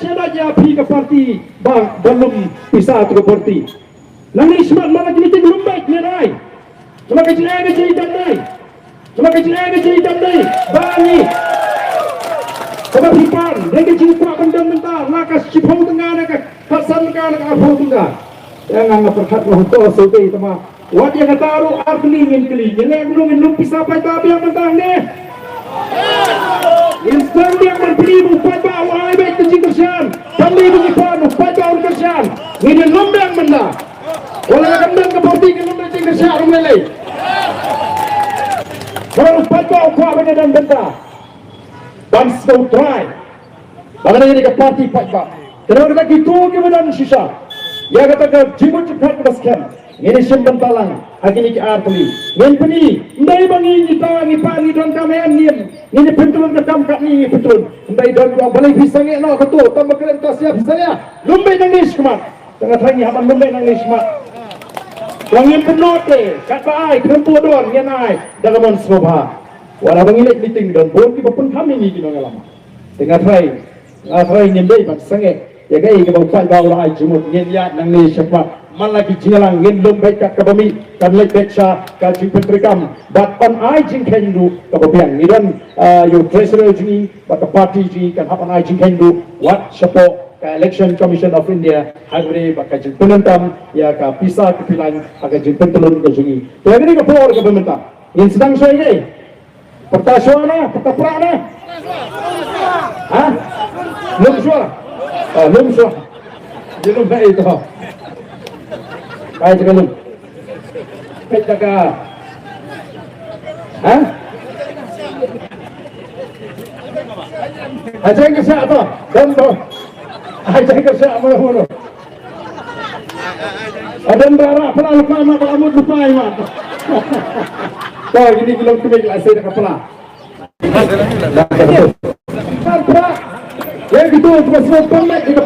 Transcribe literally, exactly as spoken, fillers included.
Sha da ïa phi ka parti ba, ba lum pisa tu ka parti. Nangne shakhmat ma la ki meeting lum bad ne rai. Namar ka jingeh ka jingdam ne. Namar ka jingeh ka jingdam ne. Ba ngi. Kaba phi pan, dei ka jingkwah ban don mynta, la ka shiphew tyngka ne ka khatsan tyngka ne ka arphew tyngka. Ïa nga nga pyrkhat noh to shu dei tama. Wat ïa kata ruh ar tylli ngin kylli, ngin leh kumno ngin lum pisa paidbah biang mynta ne? Ngin sdang biang ban pyni ba u paidbah u ai beit ka jingkyrshan. Kam dei ba ngi pan u paidbah un kyrshan. Ngin ïa lum biang mynta. Wat la kam don ka parti ngin lum da jingkyrshan ruh lei lei. Ba u paidbah u kwah ban ïa don bynta. Ban sngewthuh. Ba ka dei ka parti paidbah. Te nangta kito kiba don shisha. Ïa kata ka jingmut jingpyrkhat kaba skhem. Ngin ïa shim bynta lang ha kine ki ar tylli. Ngin pyni, ym dei ba ngi, ngi ta, ngi pat, ngi donkam em, ngin, ngin ïa pyntlun ka kam katne, ngi pyntlun. Ym dei don ba balei phi sangeh noh kato, tang ba khlem ta sia phi sangeh. Lum beit nangne shakhmat. Tang nga tharai ngi hap ban lum beit nangne shakhmat. Ba ngin pynnoh te, katba ai, khlem pyndonkam, ngin ai da ka mon sngewbha. Wat la ba ngi leit meeting don bun kiba pynkham ïa ngi ki nongïalam. Te nga tharai, nga tharai ngin dei ban sangeh ïa kaei kaba u paidbah u la ai jingmut, ngin ïaid nangne shakhmat. Man la ki jingïalang ngin lum beit kat kaba mih, kan leit beit sha ka jingpyntreikam bad ban ai jingkheiñ ruh kaba biang. Ngi don, ah, ïa u treasurer jong ngi bad ka party jong ngi kan hap ban ai jingkheiñ ruh wat shapoh ka Election Commission of India ha kaba ïadei bad ka jingpyndonkam ïa ka pisa ka pylliang ha ka jingpyntlun ka jong ngi. Te ha kane ka por kaba mynta ngin sdang sha ïa kaei? Pyrta shuwa na, pyrta pra na. Ha? Lum shuwa. Ah, lum shuwa. Ji lum na ito. Ai, jaga lum. Peit jaga. Ha? Ajeng ka sha to. Dam to. Ajeng ka sha mo mo. Adan bara pala lupa ma ba amut lupa ai ma. To, kini ki long kmie ki la sei da ka pala. Da ka pala. Yang gitu, terus lupa ma, kita